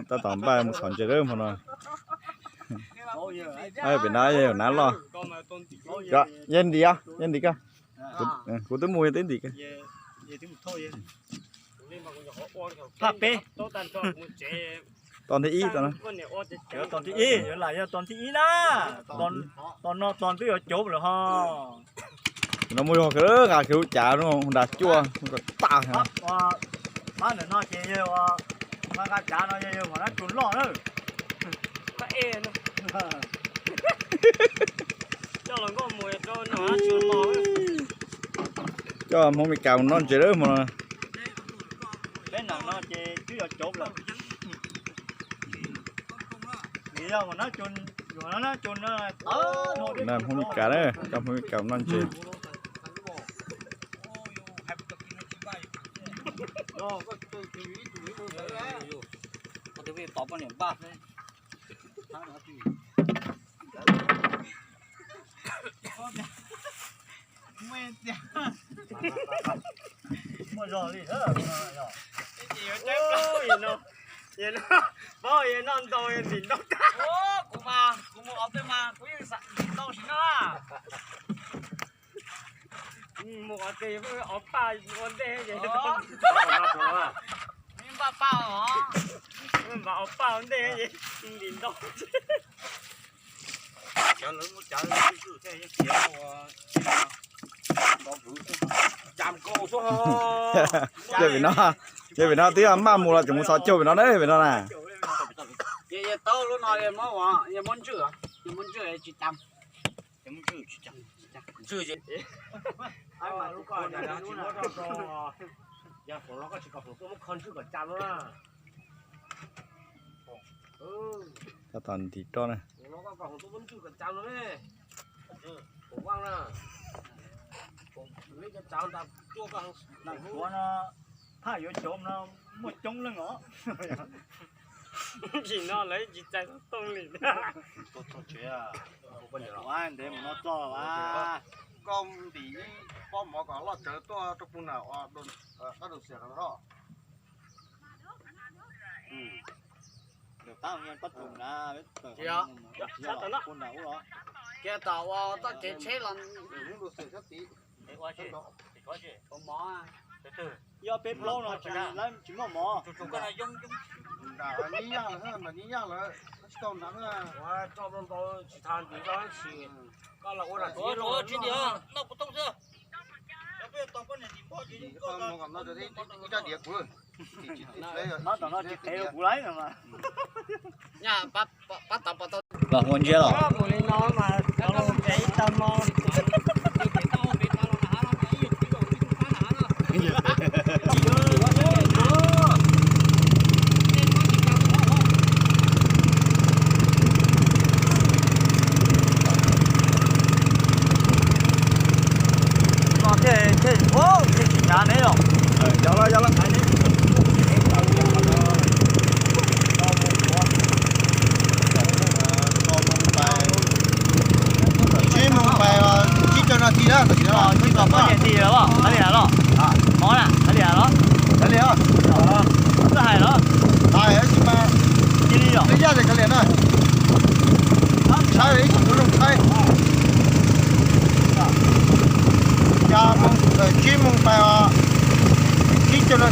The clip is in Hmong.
Tab tom npaj mus txhom ntses lawm hmo no. Pem no yog nab loj. Yog ntim, yog ntim koj. Kuv twb mus yog twb ntim koj. Phaj peb. Tos thib ib, tos thib ib, yuav lam yog tos thib ib na. Tos no tos twb yuav cov lawm ho. No muaj zog kawg, nqa kiag lub cav no nram cuaj kom tag. Pab ntawm no ces yog ua nqa cav no yog yawg Hmoob Nab Tsu loj na. Coj Hmoob Mes Kas mus noj ntses lawm hmo no. Peb nam no ces twb yuav cov lawm. Hmoob Mes Kas na, coj Hmoob Mes Kas mus noj ntses. Muaj zog li. Paub yog noj ntau ntim ntau tag. Kuv mas kuv mus ob peb mas kuv yeej ntim ntau tsis noj. Mus ob teg ob paj ua ntej ces npaj paj os. Npaj ob paj ua ntej ces ntim ntau. Ces pem no, ces pem no twb maj mus los tseem mus txhos caug pem no na, pem no na. Tau lub no muab ntswj, muab ntswj tsis tas. Tab tom ntim roj na. Nam Suav no phaj yuav cov no muaj coob leej os. Tsis no lawv tsis txais tooj li. Ntev mus no txog a. Koj ntim ib pob mov kom loj tsawv tuaj rau pug na, qab du xias rau. Kiag tom ua txoj kev tsheb los ua mov. Yog peb plaub no tsis, lawv tsis muaj mov. Ib tsob diav kuv, ib tsob diav kuv lawm no mas. Los ua ntsia los. Los thiaj, thiaj, thiaj tsis hnyav neb los. Yog los, yog los. Tsib moos pais, tsib caug nas this na, tam sim no tsib caug poj niam tis lawm, hab li has los? Mov na, hab li has los? Hab li os. Twb hais los? Hais tab sis mas cia li yog, twb yaj li khav liam na. Tshaib ib tsis muaj zoo tshaib. Xya moos, tsib moos pais os, tsib caug nas